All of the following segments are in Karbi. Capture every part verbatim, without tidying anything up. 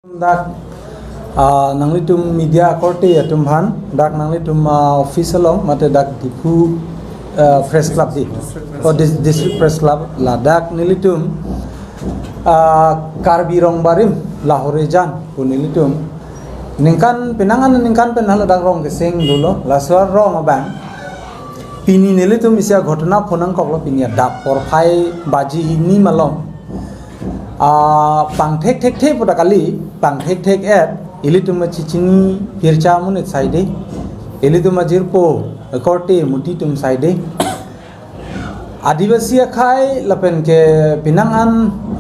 Dak, ah, nanglitum media akorte atum aphan, dak nanglitum, ah, office along, mate dak Diphu, ah, Press Club di, o dis-, District Press Club, ladak nelitum, ah, Karbi Rong Barim, Lahore Jan, pu nelitum. Ningkan penang an ningkan pen haladak rong keseng dolo, laso arong abang. Pini nelitum isi aghotona phonangkoklo, pini adap porphai baji hini malom. Ah, pangthek thekthe pu ta kali, pangthek thek-et, ilitum chechini pircha amonit saide, ilitum ajirpo akorte amuti atum saide. Adivasi akhai lapen ke penang an,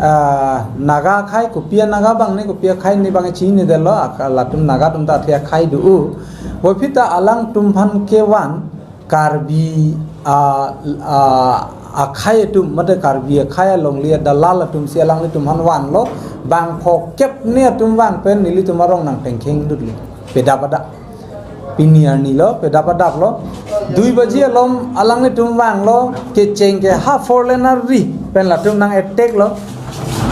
ah, Naga akhai, kopi a-Naga abang ne, kopi akhai ne abang chinine detlo, ak-, latum Naga atum ta athe akhai do-o. Puvoiphit ta alangtum aphan kevan, Karbi, ah, ah, akhai atum, mate Karbi akhai alongle adalal atum si alanglitum aphan vanlo, bang phokep ne atum vang pen nelitum arong nangpengkheng dutlo. Pedap adap. Pini arni lo, pedap adap lo. Dui baji alom alanglitum vanglo, kecheng ke ha four lane ri pen latum nang-attack lo.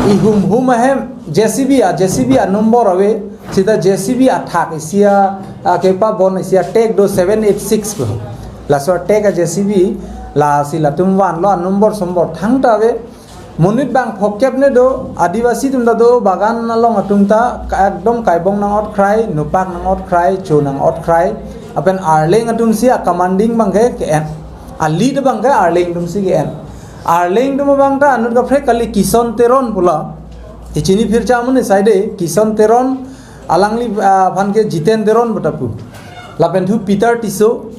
Ihum hum ahem, J C B a, J C B a number ave, sita J C B athak isi a, a kepabon isi a tag do seven eight six pu. Laso tag a J C B, lasi latum vanlo, a number sombor thangta ave. Monit bang phokep ne do, Adivasi atum ta do, bagan along atum ta, ka-, ekdom kaibong nang-ot krai, nupak nang-ot krai, cho nang-ot krai. Apen Arleng atum si a commanding abang ke, ke-en. A lead abang ke Arleng atum si ke-en. Arleng atum abang ta anut kaprek kali, Kison Teron pu la. Ichini pircha amonit saide, Kison Teron, alangli, ah, aphan ke Jiten Teron pu ta pu. Lapen thu Peter Tisso,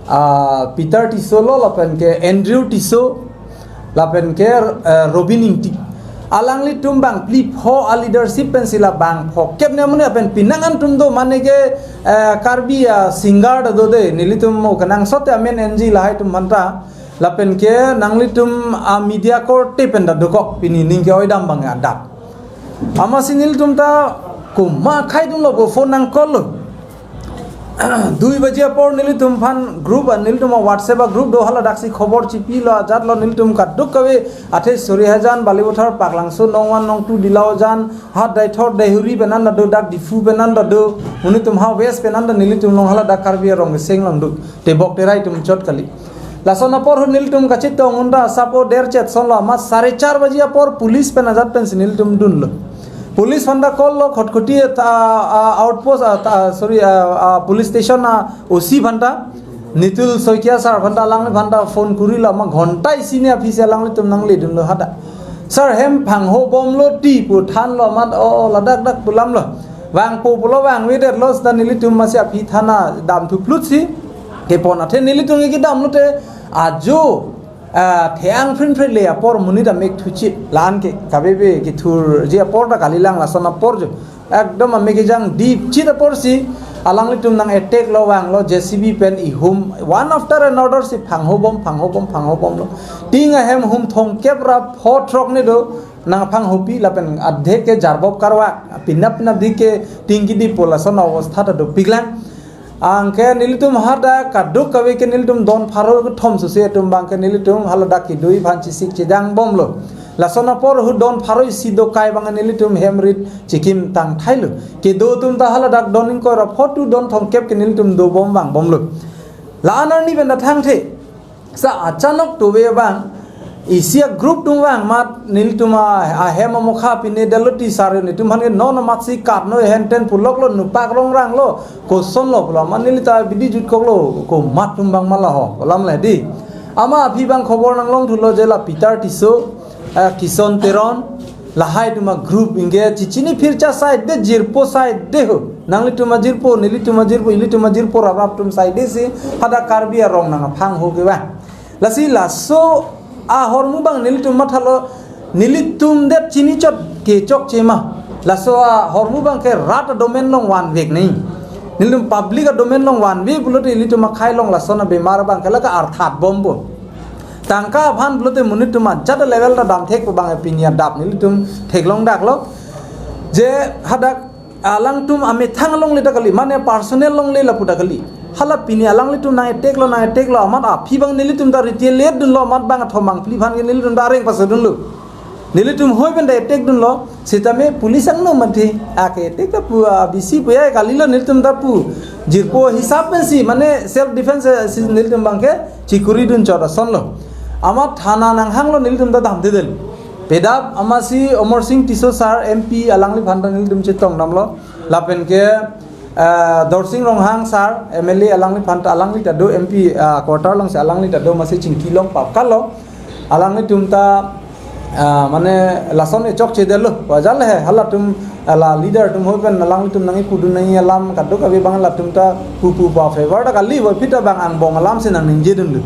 ah, Peter Tisso lo, lapen ke Andrew Tisso, lapen ke, eh, Robin Ingti. Alanglitum bang phli pho a leadership pen si la bang phokep ne amonit, lapen penang an atum do, mane ke, eh, Karbi a singer ta do de, nelitum mo kenangsot amen N G lahai atum aphan ta, lapen ke nanglitum a media akorte pen ta dokok, pini ning ke-oi dam abang adap. Amatsi nelitum ta komat akhai atum lo bo phone nang-call lo. Dui baji apor nelitum aphan group a, nelitum a WhatsApp a group do, haladak si khobor chipilo, ajat lo nelitum kadokave, athe Sorihajan, Balipathar, Paklangso, Nongwan, Nongtu, Dilaujan, ha Deithor, Deihori pen an ta do, dak Diphu pen an ta do, nelitum ha West pen an ta nelitum along haladak Karbi arong keseng along do, tebok terai atum chot kali. Lason apor hu nelitum kachetong un ta sapo der chet son lo, amat sare char baji apor police pen ajat pen si nelitum dunlo. Police aphan ta call lo, Khatkhati ta, ah, outpost, ah, ta, sorry, ah, ah, police station a O C aphan ta, Nitul Saikia sir aphan ta, alangliphan ta phone kurilo, amat ghonta isi ne aphi si alanglitum nangledunlo hadak. Sir, hem phangho bomlo ti pu thanlo, amat o, o, ladak dak pu alam lo. Vangpo pulo vangvedetlo, seta nelitum amatsi aphi thana damthu plut si kepon, athe nelitum ke kedam lote ajo, ah, the-ang phrinphri le apor monit amek thuchit, la-an ke kaveve kethurji apor ta kalilang, lason apor jo. Ekdom amek kejang dipchit apor si alanglitum nang-attack lo, vanglo J C B pen ihum, one after another si phangho bom, phangho bom, phangho bomlo. Ting ahem hum thomkep ra pho throk ne do, nangphanghopi lapen adhek ke jarbop karvak, pinap pinap dik ke ting kidi pu lason a-obostha ta dopiklang. Anke nelitum hadak kadokave ke nelitum don pharo kethom sose atum abang ke nelitum haladak kedui aphan chesik chedang bomlo. Lason apor hu don pharo isi dokai abang nelitum hem rit chikim tangthailo. Kedo atum ta haladak don ingkoi ra pho tu don thomkep ke nelitum dobom vangbomlo. La-an arni pen ta thangthe. Sa achanok tove abang, isi a group atum vang amat nelitum a, ahem amokha pine daloti sar netum aphan ke non amatsi karno henten puloklo, nupak rongranglo, kosonlo pulo, amat neli ta bidi jutkoklo, komat atum abang ma la ho, pu alam le di. Amat aphi abang khobor nanglongthulo je la Peter Tisso, eh, Kison Teron, lahai atum a group ingke chechini pircha saide, jirpo saide ho. Nanglitum ajirpo, nelitum ajirpo, ilitum ajirpo raprap atum saide si hadak Karbi arong nangphangho kevang. Lasi laso ahormu abang nelitum mathalo, nelitum det chini chot kechokche ma. Laso ahormu abang ke rat adomen along vanvek nai. Nelitum public adomen along vanve pulote ilitum akhai along lason abemar abang ke la ka-arthat bompo. Tangka aphan pulote monit atum ajat a level ta damthek pu abang pini adap nelitum theklong daklo. Je hadak alangtum amethang alongle ta kali, mane personal alongle lapu ta kali. Hala pini alanglitum nang-attack lo, nang-attack lo, amat aphi abang nelitum ta retaliate dunlo, amat bang athomang phli aphan ke nelitum ta areng paso dunlo. Nelitum hoi pen ta attack dunlo, sitame police angno mati, ake attack ta pu, ah, bisi pu ya kalilo nelitum ta pu. Jirpo hisap pensi, mane self defense, eh, si nelitum abangke chikuri dun chot asonlo. Amat thana nanghanglo nelitum ta damtedetlo. Pedap amatsi Amarsing Tisso sir M P alangliphan ta nelitum chetong damlo. Lapen ke, ah, Dorsing Ronghang sir, M L A alangliphan ta alangli ta do M P, ah, quarter alongsi alangli ta do amatsi chingki long pap kalo. Alanglitum ta, ah, mane lason echokchedetlo. Wajar le he, halatum, ah, la leader atum hoi pen alanglitum nangkipu dun nangji alam kadokave abang latum ta pupu pa favor ta kali, puvoiphit ta bang angbong alamsi nangningje dunlo.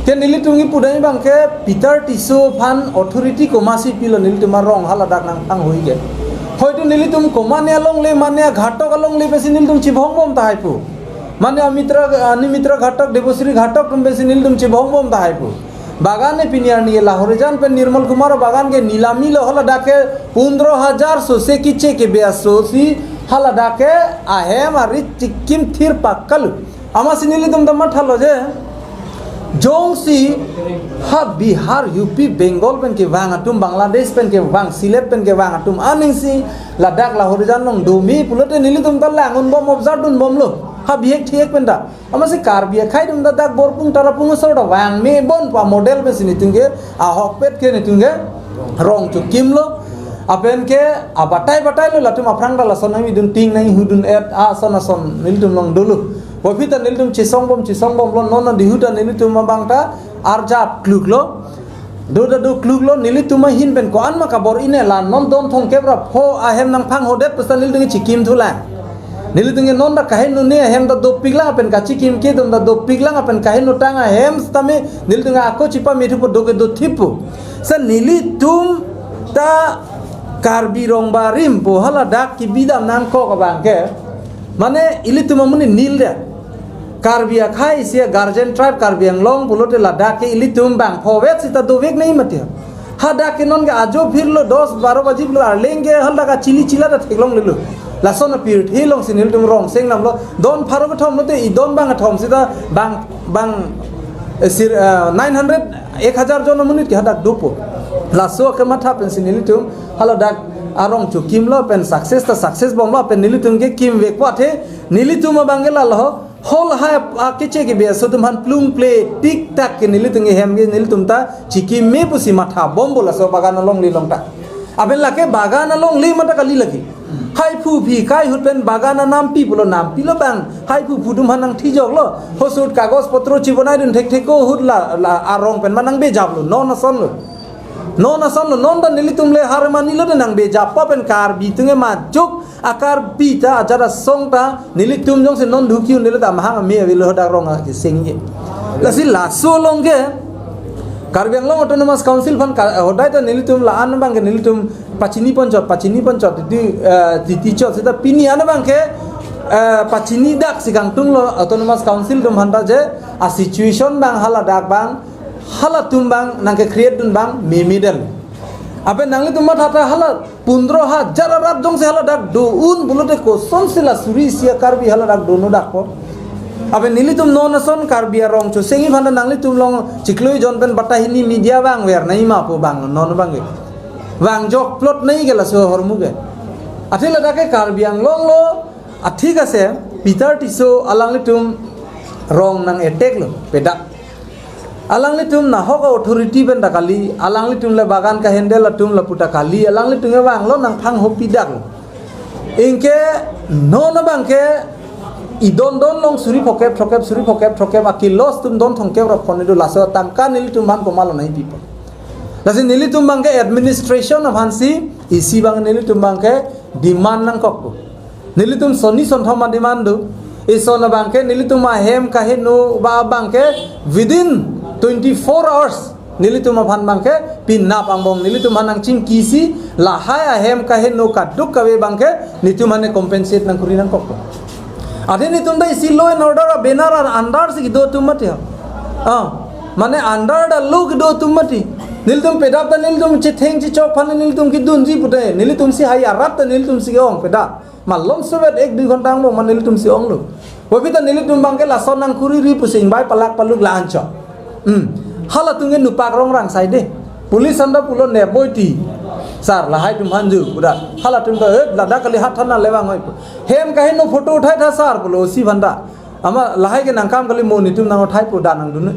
Ke nelitum kipu dun abangke Peter Tisso aphan authority komatsi pilo nelitum arong haladak nangpanghui ke. Hoito nelitum komatne alongle mane aghatok alongle pensi nelitum chibongbom tahai pu. Mane Amitra, ah, Nimitra Ghatak, Debashree Ghatak atum pensi nelitum chibongbom tahai pu. Bagan ne pini arni Lahorijan pen Nirmal Kumar Bagan ke nilami lo, haladak ke pundro hajar sose kiche ke be asosi haladak ke ahem ari chikim thir pakkalu. Amatsi nelitum ta mathalo je, jongsi ha Bihar, U P, Bengal pen kevang atum, Bangladesh pen kevang, Sylhet pen kevang atum aningsi ladak Lahorijan along domi pulote nelitum ta lang unbom, observe dunbomlo. Ha bihek thihek pen ta. Amatsi Karbi akhei atum ta dak Borpung Tarapung asor ta vangme bon pu amodel pensi nelitum ke ahokpet ke nelitum ke rong chokimlo. Lapen ke abatai batailo, latum aphrang ta lason nangvidun ting nanghudun et ason ason nelitum along dolo. Puvoiphit ta nelitum chesongbom chesongbomlo, non adihu ta nelitum abang ta arjap kluklo. Do ta do kluklo, nelitum ahin pen ko-an ma kabor-i ne, la non don thomkep ra pho ahem nangphanghodet pu seta nelitum chikim thulang. Nelitum ke non ta kaheno ne ahem ta dopiklang lapen kachikim ke atum ta dopiklang lapen kaheno tang ahem sitame nelitum ako chipame thupo, do ke dothippo. Seta nelitum ta Karbi Rongbarim pu haladak kebidam nangkok abangke, mane ilitum amonit nil de. Karbi akhei isi guardian tribe Karbi Anglong pulote ladak ke ilitum bang phovet seta dovek nangji mati. Hadak ke non ke ajo phirlo dos baro baji pulo arleng ke haladak achili chila ta theklonglelo. Lason apirthe alongsi nelitum rong seng damlo. Don pharo kethom lote idon bang kethom seta bang, bang, eh, sir, eh, nine hundred, ek hajar jon amonit ke hadak dopo. Laso kematha pensi nelitum haladak arong chokimlo pen success ta success bomlo pen nelitum ke kimvekpo athe nelitum abang ke lalo. Hol ha akeche ke be aso atum aphan plungple tik tak ke nelitum ke hem ke nelitum ta chikime pusi mathabo, bo laso bagan alongle along ta. Lapen lake bagan alongle mata kali lake. Haiphu phi kai ahut pen bagan anampi pulo, nampi lo bang. Haiphu phu atum aphan nangthijoklo. Hosut kagos potro chibonai dun thekthek ko ahut la, la arong pen ma nangbejaplo. Non asonlo. Non asonlo. Non ta nelitum le harmani lo de nangbejappo pen Karbi atum ke majok a Karbi ta ajat asong ta nelitum jongsi non dukiu nelitum ta mahang ame avelo hadak rong akeseng ke. Lasi laso along ke Karbi Anglong Autonomous Council aphan ka, hodai ta nelitum la-an abang ke nelitum pachini ponchot, pachini ponchot, titi, eh, titi chot seta pini an abang ke, eh, pachini daksi kangtunglo Autonomous Council atum aphan ta je a situation bang haladak bang halatum bang nangke-create dun bang memedetlo. Lapen nanglitum matha ta hala pundro hajar arat jongsi haladak do-un pulote kosonsi la suri isi a Karbi haladak dono dakpo. Lapen nelitum non ason Karbi arong chosengji aphan ta nanglitum along chiklo jon pen batai hini media bang ver nangji ma pu bang non abang ke. Vangjok plot nangji ke laso ahormu ke. Athe ladak ke Karbi Anglong lo, athik ase Peter Tisso alanglitum rong nang-attack lo, pedak. Alanglitum nahok authority pen ta kali, alanglitum le bagan ka-handle atum lapu ta kali, alanglitum ke vanglo nangphanghopi daklo. Anke non abang ke idon don along suri phokep thokep, suri phokep thokep, a-kilos atum don thomkep ra phone do, laso tangka nelitum aphan komatlo nangpipo. Lasi nelitum abang ke administration aphansi isi abang nelitum abang ke demand nangkokpo. Nelitum sonni sonthom a-demand do. Ison abang ke nelitum ahem kaheno ba abang ke within twenty-four hours nelitum aphan abang ke pinap angbong nelitum aphan nangchingkisi lahai ahem kaheno kadokave abang ke nelitum aphan compensate nangkuri nangkokpo. Athe nelitum ta isi law and order a-banner a-under si kedo atum mati ho. Ah, mane under the law kedo atum mati. Nelitum pedap ta nelitum chetheng chechok aphan nelitum kedunji pute. Nelitum si hai arat ta nelitum si ke-ong pedap. Malom sovet ek dui ghonta angbong ma nelitum si onglo. Puvoiphit ta nelitum abang ke lason nangkuriri pusi ingbai palak paluk la-an chot. Hmm. Halatum ke nupak rongrang sai de. Police aphan ta pulo ne boi ti. Sir, lahai atum aphan ju, udah. Halatum ta, eh, ladak kali hat thana levang hoi pu. Hem kahin no photo uthai tha sir, pulo si bhanta. Ama lahai ke nangkam kali mo, netum nang uthai pu, da nangdun.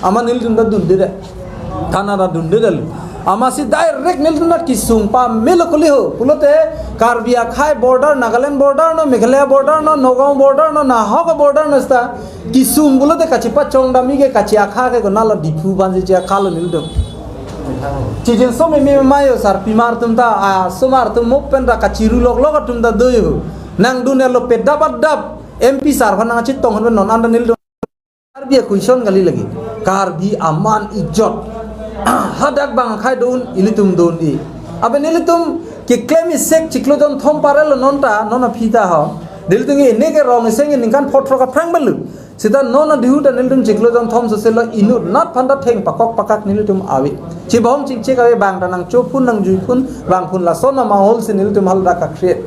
Ama nelitum ta dunde de. Thana ta dunde de. Amatsi direct nelitum ta kesung pamelo kali ho. Pulote Karbi akhei border, Nagaland border no, Meghalaya border no, Nagaon border no, nahok border no seta kesung pulote kachepachongdamji ke kachi akha ke konatlo, Diphu aphansi chi akha lo nelitum. Chijinso meme mayo sir, pimar atum ta, ah, osomar atum mo pen ta kachiru loklok atum ta do ho. Nangdun-etlo pedap adap, M P sir aphan nangchetong hon non anta nelitum. Karbi a-question kali lake. Karbi aman ijot. Hadak bang akhei do-un, ilitum do-un-e. Aben ilitum keklem isek chiklo jonthom parelo non ta, non aphi ta ho. Nelitum ke ene ke rong iseng ningkan phongo throk aphrang belu. Seta non adihu ta nelitum chiklo jonthom soselo, inutnat aphan ta theng pakok pakak nelitum ave. Chibahong chingchek ave, bang ta nangchophun nangjuiphun, bang phun lason amahol si nelitum haladak a-create.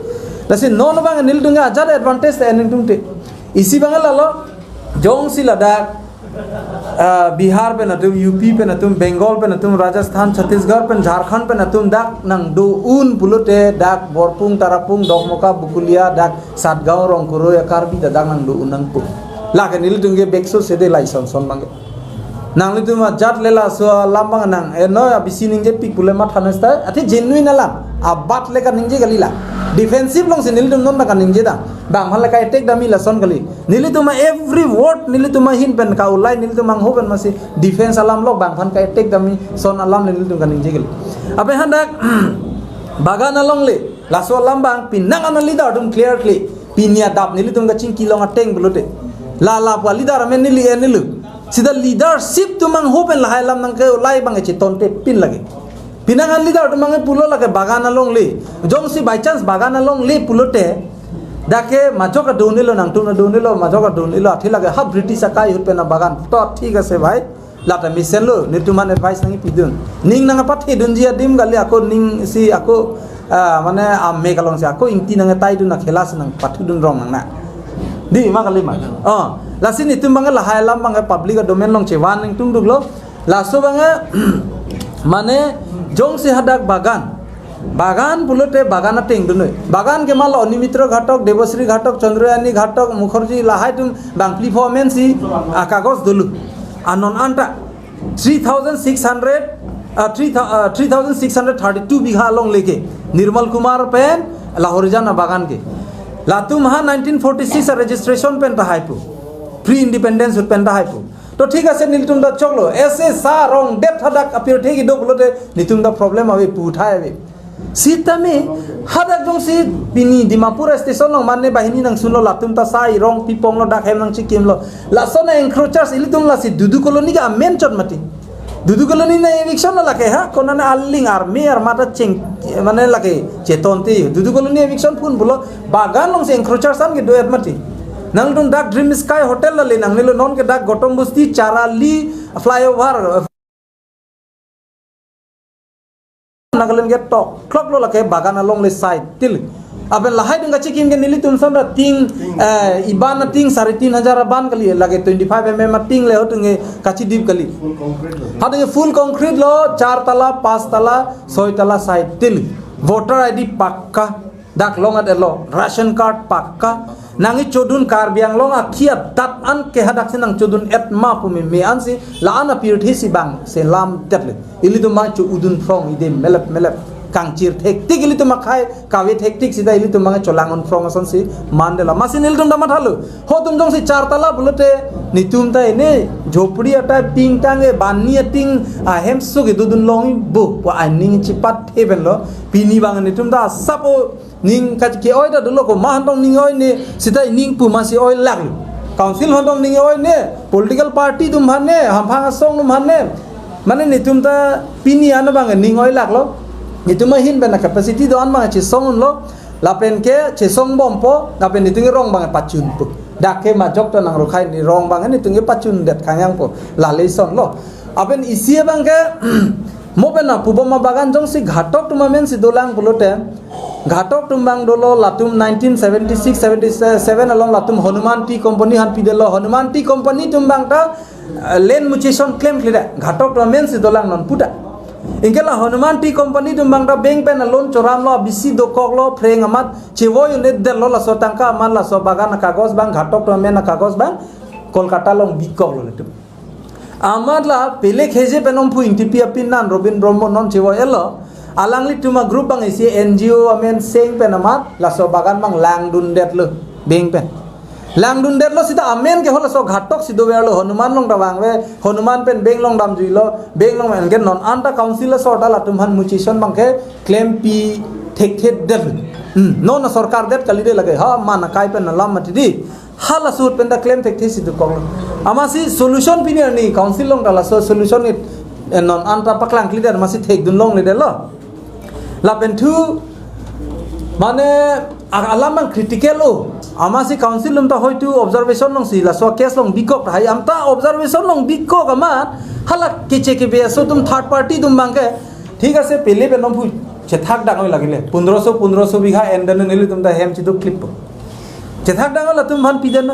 Lasi non bang nelitum ke ajat advantage ta nelitum te. Isi bang lalo, jongsi ladak, ah, Bihar pen atum, U P pen atum, Bengal pen atum, Rajasthan, Chhattisgarh pen, Jharkhand pen atum dak nangdo-un pulote dak Borpung, Tarapung, Dokmoka, Bokolia, dak Satgaon, Rongkoroi a-Karbi ta dak nangdo-un nangpo. Lake nelitum ke bekso sede lai son son bang ke. Nanglitum ajat le laso alam bang nang, eh, no, abisi ningjepik pule matha nang seta, athe genuine alam. Abat le kaningje kali la. Defensive alongsi nelitum non ta kaningje dam. Bang aphan le ka-attack damji lason kali. Nelitum a-every word, nelitum ahin pen ka-ulai, nelitum angho pen amatsi defense alam lo, bang aphan ka-attack damji son alam le nelitum kaningje kali. Ape hadak, Bagan along le, laso alam bang, penang an a-leader atum clear kali. Pini adap nelitum kachingki long ateng pulote. La la pu a-leader amen neli en-elo. Seta leadership atum angho pen lahai alam nangke-ulai bang chetonte pin lake. Penang an leader atum bang pulo lake Bagan along le. Jongsi by chance Bagan along le pulote, dak ke majok adon-elo, nangtum adon-elo, majok adon-elo, athe lake ha British akai ahut pen a-Bagan. To thik ase bhai. Lata mesenlo, netum aphan advice nangkepidun. Ning nangpathedunji adim kali, ako ning si ako, ah, mane ame kalong si ako ingti nangtaidun, akhela si nangpathudun rong nang na. Dei ma kali ma. Oh, lasi netum bang lahai alam bang public domain along chevan nangtungduklo. Laso bang mane jongsi hadak Bagan. Bagan pulote Bagan ateng dunoi. Bagan ke malo Nimitra Ghatok, Debasri Ghatok, Chandrayani Ghatok, Mukherjee lahai atum bang phli pho amen si akagos dolo. Anon anta three thousand six hundred, uh, three, uh, three thousand six hundred thirty-two bigha along leke. Nirmal Kumar pen Lahorijan abagan ke. Latum ha nineteen forty-six a-registration pen ta haipo. Pre-independence ahut pen ta haipo. To thik ase nelitum ta choklo. Ese sa rong det hadak apirthe kedo pulote netum ta problem ave, pu thai ave. Sitame hadak jongsi pini Dimapur station along mane banghini nangsunlo, latum ta sai rong piponglo, dak hem nangchikimlo. Lason a-encroachers ilitum lasi Dudu Colony ke amen chot mati. Dudu Colony na eviction lo lake ha, konane aling army armata cheng, mane lake chetonte. Dudu Colony eviction phun pulo, Bagan alongsi encroachers an kedo-et mati. Nangtum dak Dream Sky Hotel lale nangnelo, non ke dak Gautam Bosti, Charali, flyover, Nagaland gate tok, klok lo lake Bagan along le side til. Aben lahai atum kachikim ke nelitum ason ra ting, eh, iban ating sare tin hajar aban kali, lake twenty-five mm ating le ho atum ke kachidip kali. Full concrete lo. Ha atum ke full concrete lo, char tala, pas tala, soi tala side til. Voter I D pakka, dak long-et-elo, ration card pakka. Nangkechodun Karbi Anglong akhei adat an ke hadak si nangchodun-et ma pu meme ansi, la-an apirthe si bang selam det le. Ilitum bang cho-udun phrong ide melep melep, kangchir thektik ilitum akhei, kave thektik sita ilitum bang cholang-un phrong asonsi mandela. Amatsi nelitum ta mathalo. Ho atum jongsi char tala pulote netum ta ene jhopri atai ping tang e bani ating ahem so kedodun longji bo pu aning chipat heaven lo. Pini bang netum ta asap o ning kachike-oi ta dolo, komat hantong ning oi ne, sita ning pu amatsi oi laklo. Council hantong ning oi ne, political party atum aphan ne, hamphang asong atum aphan ne. Mane netum ta pini an bang ning oi laklo. Netum ahin pen a-capacity do-an bang chesong-unlo. Lapen ke chesong bompo, lapen netum ke rong bang pachunpo. Dak ke majok ta nang rukhai ne, rong bang netum ke pachun det khang yangpo. Lale ason lo. Apen isi abang ke, mo pen na pubom abagan jongsi Ghatok atum amen si dolang pulote, Ghatok atum bang dolo latum nineteen seventy-six seventy-seven along latum Hanuman Tea Company aphan pidetlo. Hanuman Tea Company atum bang ta, eh, land muchison klemkle det. Ghatok atum amen si dolang non puta. Anke la Hanuman Tea Company atum abang ta bank pen a-loan choramlo, bisi dokoklo, phreng amat chevo unit detlo, laso tangka amat laso bagan akagos abang, ghatok atum amen akagos abang Kolkata along bikoklo latum. Amat la Pele Kheze pen Omphu Ingtipi apin, non Robin Brahmo non chevo-etlo. Alanglitum a-group abang isi N G O amen seng pen amat laso bagan abang langdundetlo bank pen. Langdundetlo seta amen ke halaso ghatok si doverlo, Hanuman along ta vangve, Hanuman pen bank along damjuilo, bank along, anke non anta council asor ta latum aphan muchison abang ke klempi thekthedetlo. Hmm, non sorkar det kali de lake, ha, man akai pen alam mati di. Hala ahut pen ta klem thekthe si dokoklo. Amatsi solution pini arni council along ta laso solution it, eh, non anta paklang kalidet, amatsi thekdun longledetlo. Lapen thu, mane, a-, alam abang critical o. Amatsi council atum ta hoitu observation alongsi laso case along bikok tahai, anta observation along bikok amat, hala keche kebe aso atum, third party atum abang ke, thik ase, Pele pen Omphu chethak dang oi lagile, pondroso, pondroso bigha en den, nelitum ta hem chiduk klippo. Chethak dang latum aphan piden na.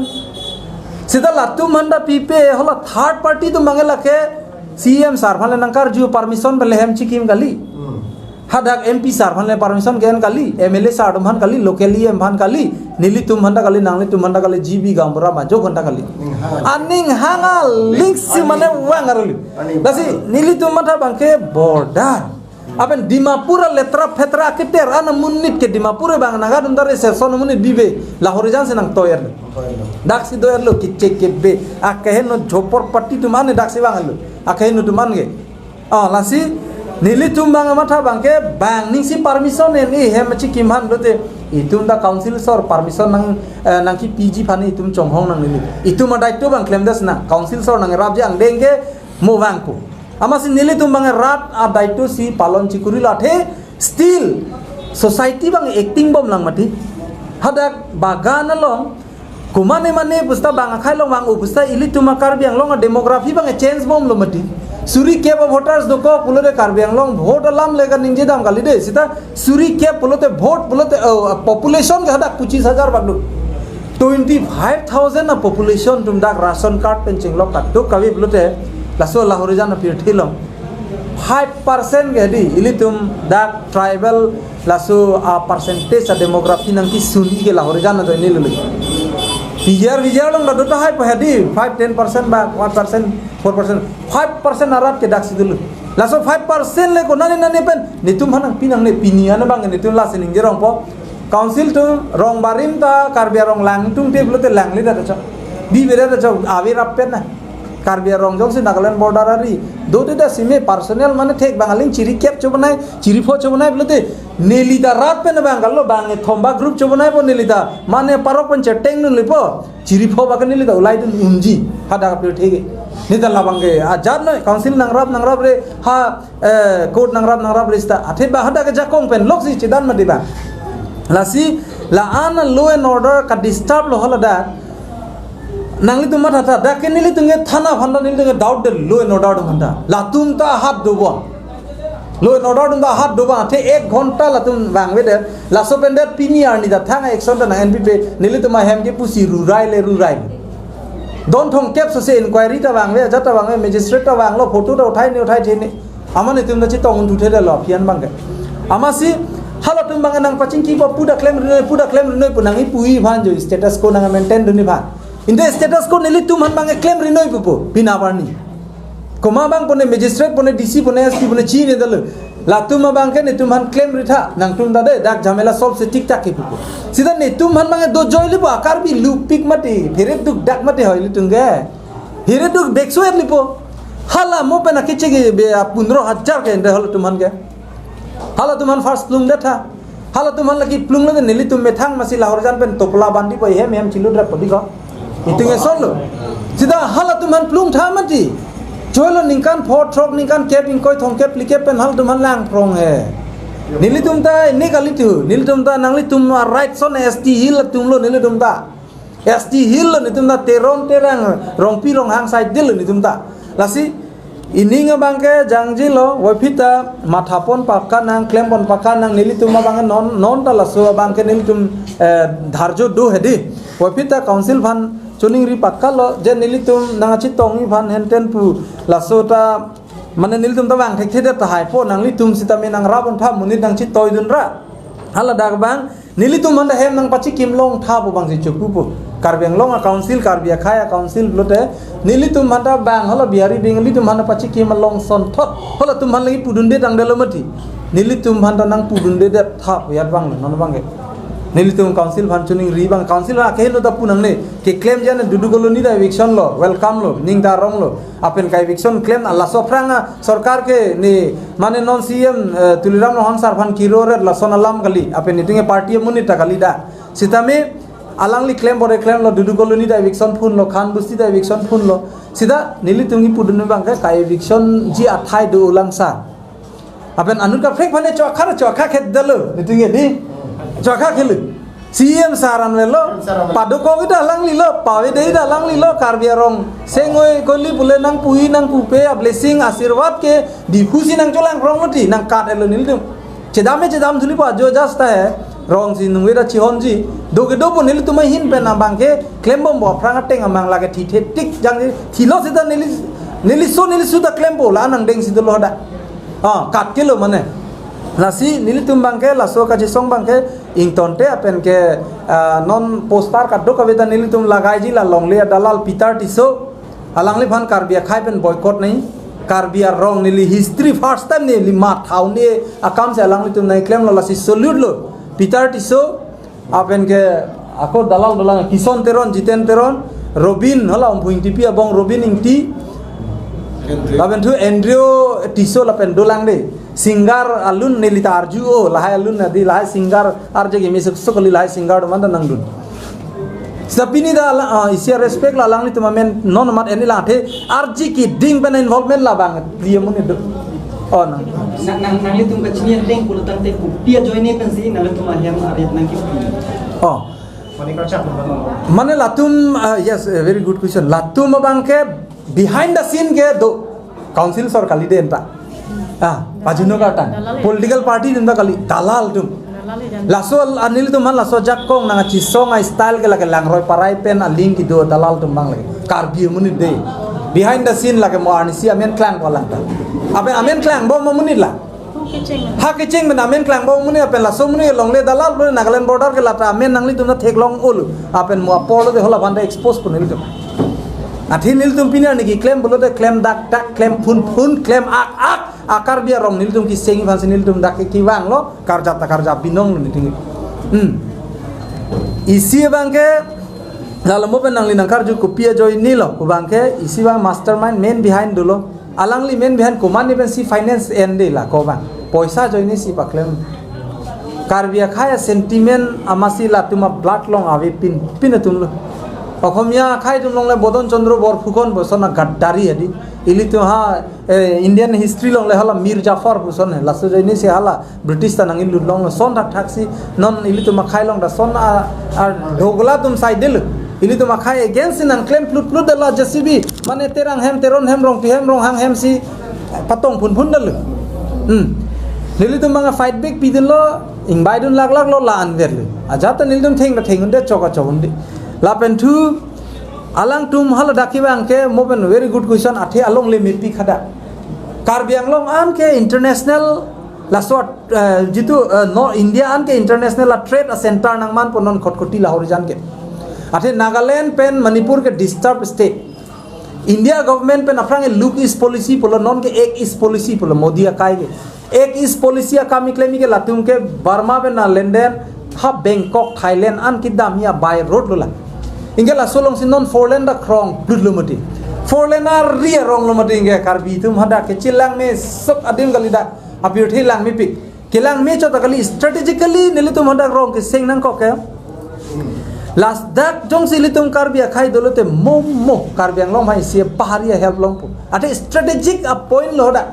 Seta latum aphan ta pipe, hala third party atum abang ke lake C M sir aphan le nangkarju, permission pen le hem chikim kali. Hmm. Hadak M P sir aphan le permission ke-en kali, M L A sir atum aphan kali, local E M aphan kali, nelitum aphan ta kali, nanglitum aphan ta kali, G B gaonbura majok aphan ta kali. Aning hang. Aning hang a link si mane vang aruli. Aning hang. Lasi nelitum matha abang ke border. Apen Dimapur a letra phetra keter, ana monit ke Dimapur abang Naga atum ta reservation monit bibe, Lahorijan si nangtoyerlo. Dak si doyerlo, keche kebe, akeheno jhopor patti atum an dak si vanglo, akeheno atum an ke. Ah, lasi nelitum abang matha abang ke, bang ning si permission en-e hem chikim aphan pulote, itum ta council asor permission nang, eh, nangkepiji aphan itum chonghong nangnelo. Itum a-daito abang klemdet na, council asor nangrapji angdeng ke mo vangpo. Amatsi nelitum abang rat a-daito si palon chikurilo, athe still society abang acting bomlang mati. Hadak bagan along, kumane mane pusta bang akhai along vang u pusta ilitum a-Karbi Anglong a-demography abang change bomlo mati. Suri kep a-voters dokok pulote Karbi Anglong vote alam le kaningje dam kali de. Seta suri kep pulote vote pulote, oh, population ke hadak pochis hajar bak do. Twenty-five thousand a-population atum dak ration card pen chinglok kadokave pulote, laso Lahorijan apirthe along five percent ke di, ilitum dak tribal laso a-percentage a-demography nangkesun-i ke Lahorijan ajoine lele. P G R, V G R along ta do tahai pa hedi, five, ten percent ba, one percent, four percent, five percent arat ke dak si dolo. Laso five percent le konane nane pen, netum aphan nangpi nangne, pini an abang netum lasi ningje rongpo. Council atum rong barim ta Karbi arong lang atum te pulote langledet ta chok. Bibedet ta chok, ave rap pen na. Karbi arong jongsi Nagaland border ari dodedet si me personal mane thek bang aling chiri kep chobonai, chiri pho chobonai pulote, neli ta rat pen bang kalo, bang thomba group chobonaipo neli ta. Mane parok pen cheteng nunlepo. Chiri pho bak neli ta ulaidun unji. Hadak apirthe ke. Neli ta labang ke ajat noi, council nangrap nangrap re, ha, eh, court nangrap nangrap re seta. Athe ba hadak ke jakong pen loksi chedan mati ba. Lasi la-an law and order ka-disturb lo hala dak. Nanglitum matha tha, dak ke nelitum ke thana aphan ta nelitum ke doubt de, law and order atum aphan ta. Latum ta hat do bon. Law and order atum ta hat do bon, athe ek ghonta latum vangvedet. Laso pen det pini arni ta thang action ta nang-enpipe, nelitum ahem ke pusi rurai le rurai. Don thomkep sose inquiry ta vangve, ajat ta vangve, magistrate ta vanglo, photo ta uthai ne uthai the ne. Amat netum ta chetong un thuthedetlo aphi an abang ke. Amatsi halatum abang nangpachingkipo, pu ta klemri noi, pu ta klemri noi pu nangkipu-i aphan jo, status quo nang-maintain dunji aphan. Ante status quo nelitum aphan abang klemri noi pupo, pini arni. Komat abang pone, magistrate pone, D C pone, S P pone chinine detlo. Latum abang ke netum aphan klemri tha, nangtum ta de, dak jhamela solve se thik thak ke pupo. Seta netum aphan abang dojoi lepo, a-Karbi lupik mati, phere dukdak mati hoi ilitum ke. Phere duk beksuet lepo. Hala mo pen akeche kebe a-pondro hajar ke ante halatum aphan ke. Halatum aphan first plungdet tha. Halatum aphan lake plunglo de nelitum methang masi Lahorijan pen topla bandi po, hem hem chilu drap po di ko. Itum eson lo. Seta halatum aphan plung tha mati. Cholo ningkan pho throk, ningkan kep ingkoi, thomkep phlikep pen halatum aphan lang prong he. Nelitum ta ne kali thu. Nelitum ta nanglitum a-right ason S T Hill atum lo nelitum ta. S T Hill lo netum ta, Teron Terang, Rongpi Ronghang side lo netum ta. Lasi ining abang ke jangjilo, voiphit ta mathapon pakka nang, klempon pakka nang, nelitum abang ke non, non ta laso abang ke nelitum, eh, dharjo do hedi. Voiphit ta council aphan choningri pakka lo, je nelitum nangchetongji aphan henten pu laso ta Mane nelitum ta bang thekthedet tahai po, nanglitum sitame nangrap-un tha, monit nangchitoidun ra. Hala dak bang, nelitum aphan ta hem nangpachikim longtha pu bangsi chopu po. Karbi Anglong a-council, Karbi akhei a-council pulote, nelitum aphan ta bang, hala Bihari Bengali atum aphan ta pachikim along sonthot. Halatum aphan lagi pudunde tangdelo mati. Nelitum aphan ta nangpudundedet tha pu yat bang, non bang ke. Nelitum council aphan choningri bang, council akeheno ta pu nangne. Keklemji an Dudu Colony ta eviction lo, welcome lo, ning ta arong lo. Lapen ka-eviction klem, laso aphrang a sorkar ke ne, mane non C M, eh, Tuliram Ronghang sar aphan kiro ret lason alam kali. Lapen neting ke party amonit ta kali da. Sitame alangli klem bore klemlo, Dudu Colony ta eviction phunlo, Khan Busti ta eviction phunlo. Sita nelitum kipudun bang ke ka-evictionji athai do ulang sa. Lapen anut kaprek aphan ne chokha chokha khet dalo, neting ke di. Chokha khelu. C M sar an velo, padokok ta alangli lo, pavedetji ta alangli lo, Karbi arong. Sengoi koli pule nangpui nangpupe a-blessing asirwad ke Diphu si nangcholang rong lo ti, nangkat-etlo nelitum. Chedam e chedam thuli po ajo jas ta he, rong si nungve ta chihonji. Do kedo po nelitum ahin pen abang ke, klembom po aphrang ateng amang lake thithe tik jang si, thilo sita neli, neliso neliso ta klempo, la nangdeng si dolo da. Ah, kat kelo mane. Lasi nelitum bang ke, laso kachesong bang ke, ingtonte lapen ke, ah, non poster kadokave ta nelitum lagaiji la longle dalal Peter Tisso, alangliphan Karbi akhei pen boycott nai, Karbi arong neli history first time neli mathau ne akam si alanglitum nangklemlo lasi salute lo. Peter Tisso, lapen ke ako dalal dolang Kison Teron, Jiten Teron, Robin, hala Umphu Ingtipi abong Robin Ingti, lapen thu Andrew Tisso lapen dolang de. Singer alun neli ta arju o, lahai alun nadi, lahai singer arje kimi suk suk kali lahai singer do man ta nangdun. Sita pini ta ala, ah, isi a-respect la alanglitum amen non mat eni la the arji keding pen involvement la bang dia muni do. Oh, nang. Nang, nang, nanglitum kachini ding pulo tangte kopi ajoine pensi nanglitum ahem arit nangkipi. Oh. Mane latum, ah, yes, a very good question. Latum abang ke behind the scene ke do council sor kali den ta. Ah, pajuno kartan. Political party den ta kali, dalal atum. Laso al-, anil atum han laso jakong nangkachesong a-style ke lake langroi parai pen aling kedo dalal atum bang lake. Karbi amonit de. Behind the scene lake mo arnisi amen klang ko lang ta. Ape amen klangbom amonit la. Ha kecheng pen amen klangbom amonit, lapen laso amonit longle dalal lo Nagaland border ke lata amen nanglitum ta theklong olo. Lapen mo apor lo de hala aphan ta expose po nelitum. Athe nelitum pini arni keklem pulote klem dak dak, klem phun phun, klem ak ak, a-Karbi arong nelitum keseng aphansi nelitum dak ke kevanglo, karjap ta karjap binong lo nelitum. Hmm. Isi abang ke, lalo mo pen nangli nangkarju kopi ajoine lo, pu bang ke, isi abang mastermind main behind dolo. Alangli main behind komat ni pensi finance en de la ko bang. Poisa ajoine si paklem. Karbi akhei a-sentiment amatsi latum a-blood along avepin pin atum lo. Okhomia akhei atum longle Bodon Chandra Borphukan puson a-Gaddari adi. Ilitum ha, eh, Indian history longle hala Mir Jafar puson he. Laso ajoine si hala British ta nanglut longlo, son thakthak si non ilitum akhei along ta son a, a, dogola atum sai delo. Ilitum akhei against si nangklem plut plut dela J C B. Mane Terang hem, Teron hem, Rongpi hem, Ronghang hem si patong phun phun delo. Hmm. Nelitum bang fight back pidunlo, ingbai dun lak lak lo la anver lo. Ajat ta nelitum theng ta theng unde chok a chok unde. Lapen thu alangtum hala dak kevang ke mo pen very good question athe alongle mepi khada. Karbi Anglong an ke international laso, eh, jitu, eh, no India an ke international a-trade a-center nangman po non Khatkhati Lahorijan ke. Athe Nagaland pen Manipur ke disturbed state. India government pen aphrang ke Look East policy pulo non ke Act East policy pulo Modi akai ke. Act East policy akam keklem ke latum ke Burma pen na lenden ha Bangkok, Thailand an kedam ya by road lo la. Anke laso alongsi non four lane ta krong plut lo mati. Four lane ari arong lo mati anke Karbi atum hadak ke chelang mesok adim kali dak. Apirthe lang mepik. Kelang me chot ta kali strategically nelitum hadak rong keseng nangkok ke. Lasi dak jongsi ilitum Karbi akhei dolo te mo mo Karbi Anglong hai si bahari a-help longpo. Athe strategic a-point lo hadak.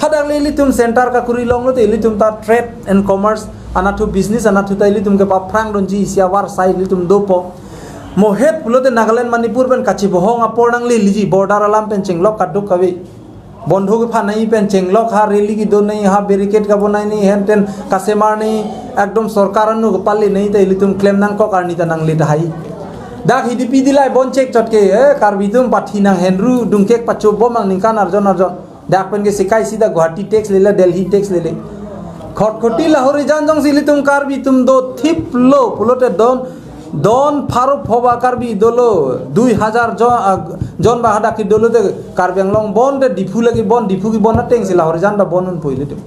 Hadak le ilitum center kakuri longlo te ilitum ta trade and commerce anatthu business anatthu ta ilitum ke paphrang dunji isi avarsai ilitum dopo. Mohet pulote Nagaland Manipur pen kachibohong apor nangleliji border alam pen chenglok kadokave. Bondho kephan nangji pen chenglok ha rally kedo nangji ha barricade kabo nangji henten kasemar nangji ekdom sorkar anu kepale nangji ta ilitum klem nangkok arni ta nangle tahai. Dak hidipi dilai bon chek chot ke, eh, Karbi atum pathi nanghenru dungkek pachobom angningkan arjon arjon. Dak pen ke sikai sida Guwahati tax lele, Delhi tax lele. Khatkhati lahori jan jongsi ilitum Karbi atum dothiplo pulote don, don pharo pho ba Karbi dolo, dui hajar jon, ah, jon ba hadak ke dolo te Karbi Anglong bon te Diphu lagi bon, Diphu ke bon atengsi lahori jan ta bon unpo ilitum.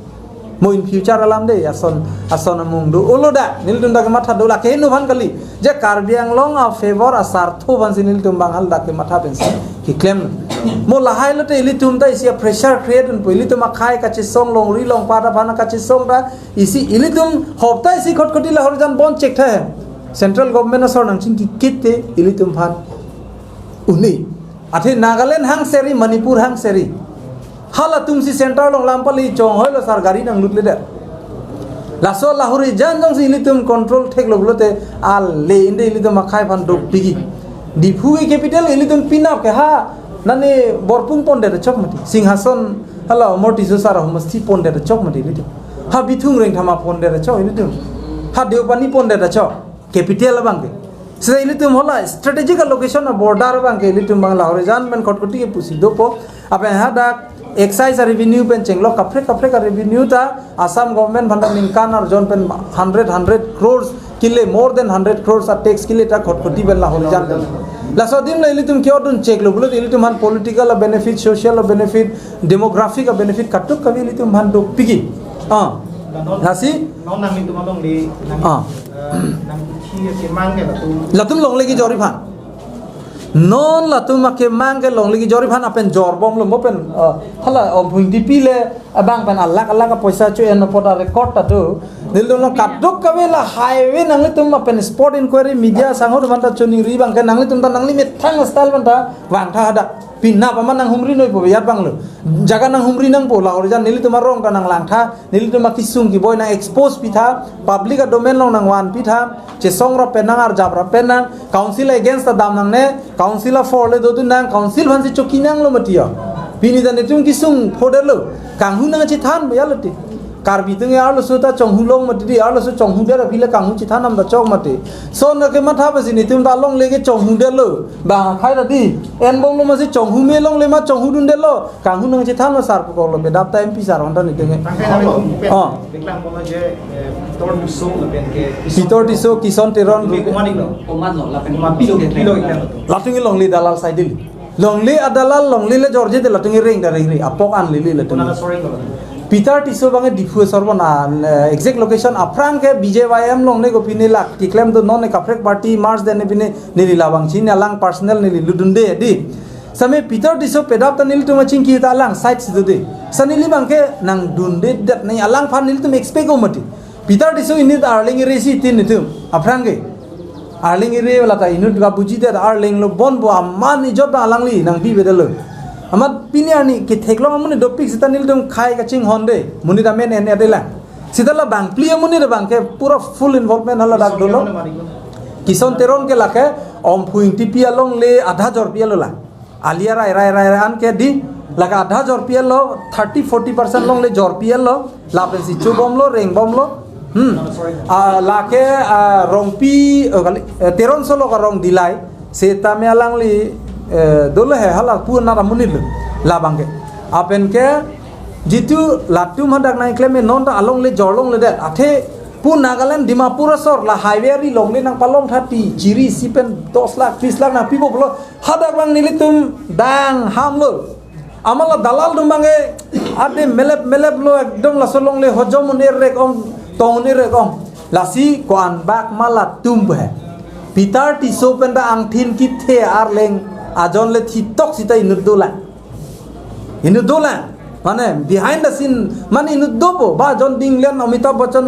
Mo in future alam de, ason, ason amung do. Olo da, nelitum dak matha do lake henu aphan kali. Je Karbi Anglong a-favor asartho aphansi nelitum bang hal dak matha pensi keklem. Mo lahai lote ilitum ta isi a-pressure create unpo, ilitum akhei kachesong longri longpat aphan kachesong ta isi ilitum hopta isi Khatkhati lahori jan bon chek tha. Central government asor nangchingki kit te ilitum aphan un-e. Athe Nagaland hang seri, Manipur hang seri. Halatumsi center along lam pali chonghoi lo sar gari nanglut le de. Laso lahori jan jongsi ilitum control theklo pulote ale inde ilitum akhei aphan dopikji. Diphu ke capital ilitum pinap ke ha nani Borpung pondet chok mati. Singhason hala Amar Tisso sar ahomasti pondet chok mati ilitum. Ha Bithung Rengthama pondet chok ilitum. Ha Deopani pondet chok. Capital abang ke. Sida ilitum hala strategic location a-border abang ke ilitum bang lahori jan pen Khatkhati ke pusi dopo. Apen hadak excise revenue pen chenglok kaprek kaprek revenue ta Assam government aphan ta ningkan arjon pen hundred, hundred crores kile, more than hundred crores a-tax kile ta Khatkhati pen lahori jan pen. Laso adim la ilitum ke odun cheklo pulote ilitum aphan political benefit, social benefit, demographic benefit katuk kave ilitum aphan dopikji. Ah. Lasi? Non nanglitum alongle, nang, ah, eh, nang ithi kemang ke latum. Latum longle kejor aphan. Non latum akemang ke longle kejor aphan apen jorbomlo mo pen, eh, hala Omphung Ingtipi le abang pen alakh alakh apoisa cho-en apot a-record ta do. Nelitum lo katuk kave la highway nanglitum apen spot inquiry media sangho atum ta choningri abang ke nanglitum ta nangli methang style aphan ta vangtha hadak. Pinap amat nanghumri noi po biyat abang lo. Jaga nanghumri nangpo lahori jan nelitum arong ta nanglangtha. Nelitum akesung keboi nang-expose pitha, public adomain along nangvan pitha, chesong ra pen nang, arjap ra pen nang, council against ta dam nangne, council a-for le dodun nang, council aphansi choki nanglo mati ya. Pini ta netum kesung phodetlo, kanghu nangchethan ba ya lote. Karbi atum arloso ta chonghu long mati di, arloso chonghudet aphi le kanghu chethan nam ta chok mati. Lason ke matha pensi netum ta longle ke chonghudetlo, bang akhei ta di, enbomlo masi chonghu me longle ma chonghudundetlo. Kanghu nangchethanlo sar pukoklo, bedap ta M P sar honta netum ke. Tangkai nang itu pen. Oh. Deklang kono je, eh, Peter Tisso lapen ke Peter Tisso, Kison Teron, Rupe Kumar Inglo. Komat lo, lapen Komat pilo ke pilo iklan. Latum ke longle dalal side lo. Longle adalal, longle le jorje te latum ke reng da rengri. Apok an lili latum. Kona sorry lo. Peter Tisso bang ke Diphu asor bon an, eh, exact location aphrang ke B J Y M along ne ko pini lak keklem do non ne kaprek party merge den ne pini neli labang chini alang personal neli ludunde di. Same Peter Tisso pedap ta nelitum achingki ta alang side si do de. Sa neli bang ke nangdundedet nai alangphan nelitum expect-o mati. Peter Tisso inut Arleng area si tin netum. Aphrang ke. Arleng area wala ta inut kabujidet Arleng lo bon bo aman ijot ta alangli nangbivedetlo. Amat pini arni ketheklong amonit dopik seta nelitum khei kachinghon de. Monit amen en-edet lang. Seta la bangphli amonit bang ke pura full involvement hala dak dolo. Kison Teron ke lake Omphung Ingtipi alongle adha jorpi alo la. Ali arai rai rai rai an ke di lake adha jorpi alo, thirty forty percent longle jorpi alo, lapensi chobomlo, rengbomlo. Hmm. Ah, lake, ah, Rongpi, oh, kali, eh, Teron solo ka Rong Dilai. Setame alangli, eh, dolo he hala pu nara amonit lo. Labang ke. Apen ke jitu latum hadak nangklem non ta alongle jorlongledet. Athe pu Nagaland Dimapur asor la highway ari longle nangpalongtha ti chiri isi pen dos lakh, tris lakh nangpipo pulo. Hadak bang nelitum dang hamlo. Amat la dalal atum bang ke ade melep melep lo ekdom laso longle hojom un-e rek ong, tong un-e rek ong. Lasi ko-an bak ma latum he. Peter Tisso pen ta angthin kethe Arleng ajon le thitok seta inut dolang. Inut dolang. Mane behind the scene, mane inut dopo, ba jon dinglen Amitabh Bachchan